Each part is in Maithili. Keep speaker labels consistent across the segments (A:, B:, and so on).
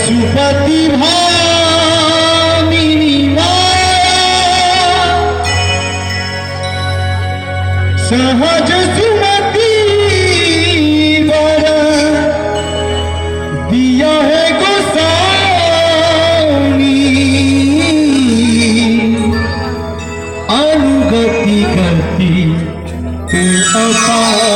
A: पशुपति भामिनी माया सहज सुमति वर दिया है गोसाउनी अनुगति गति तू अपाया।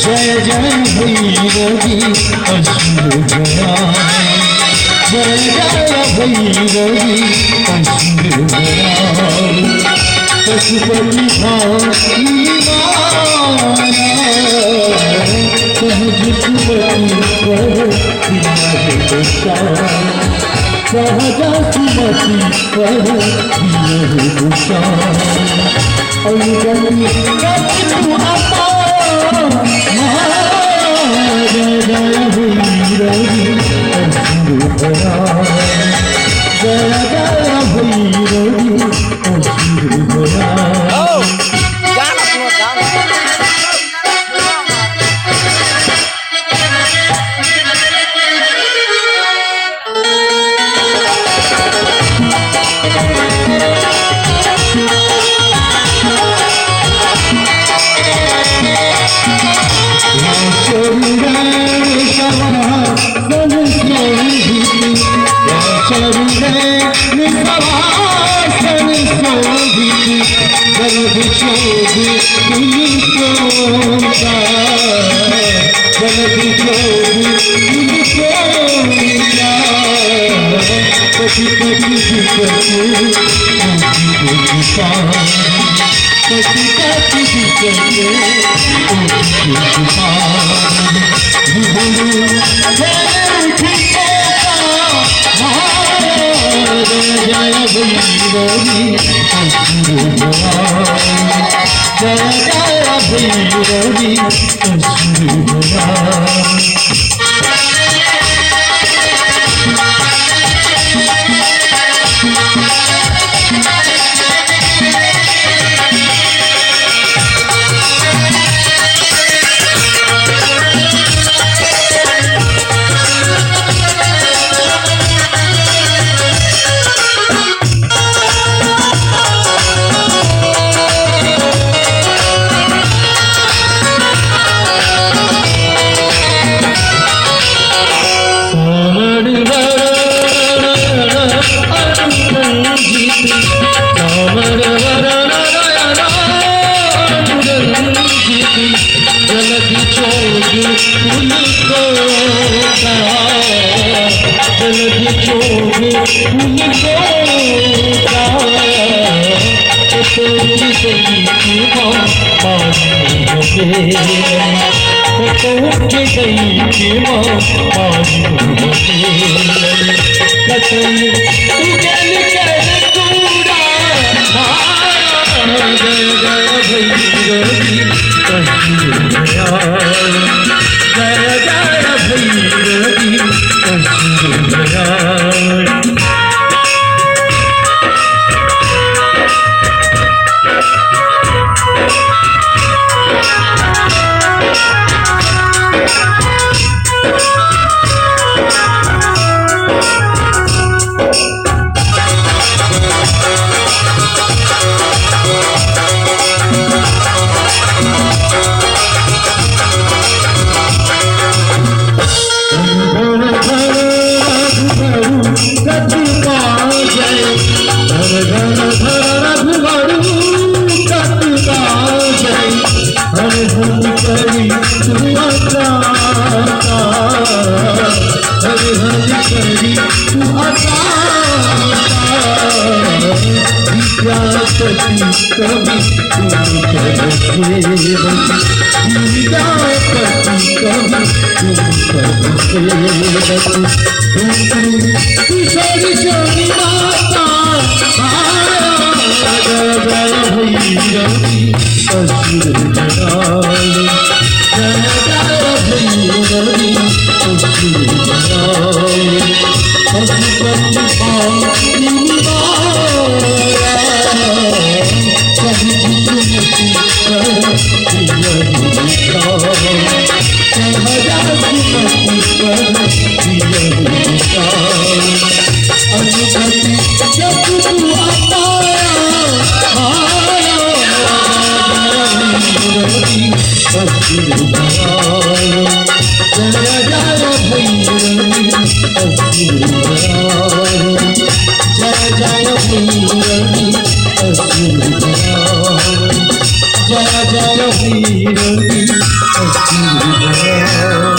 A: जय जय भैरवी असुर भया, जय जय भैरवी असुर भया, पशुपति भामिनी माया सहज सुमति वर दिया है गोसाई, सहज सुमति वर दिया है गोसाई। अनुगति गति तू अपाया जय जय भैरवी असुर भया, जय जय भैरवी असुर भया। जय जय भैरवी असुर भया। जय जय भैरवी असुर भया। किशोरी माता। जय जय भैरवी असुर भयाल, जय जय भैरवी असुर भयाल। पशुपति पापी निवारा, सहज सुमति कर सहज सुमति कर अनुगति जब असुर भयाल, जय जय भैरवी असुर भयाल, जय जय भैरवी असुर भयाल, जय जय भैरवी असुर भयाल।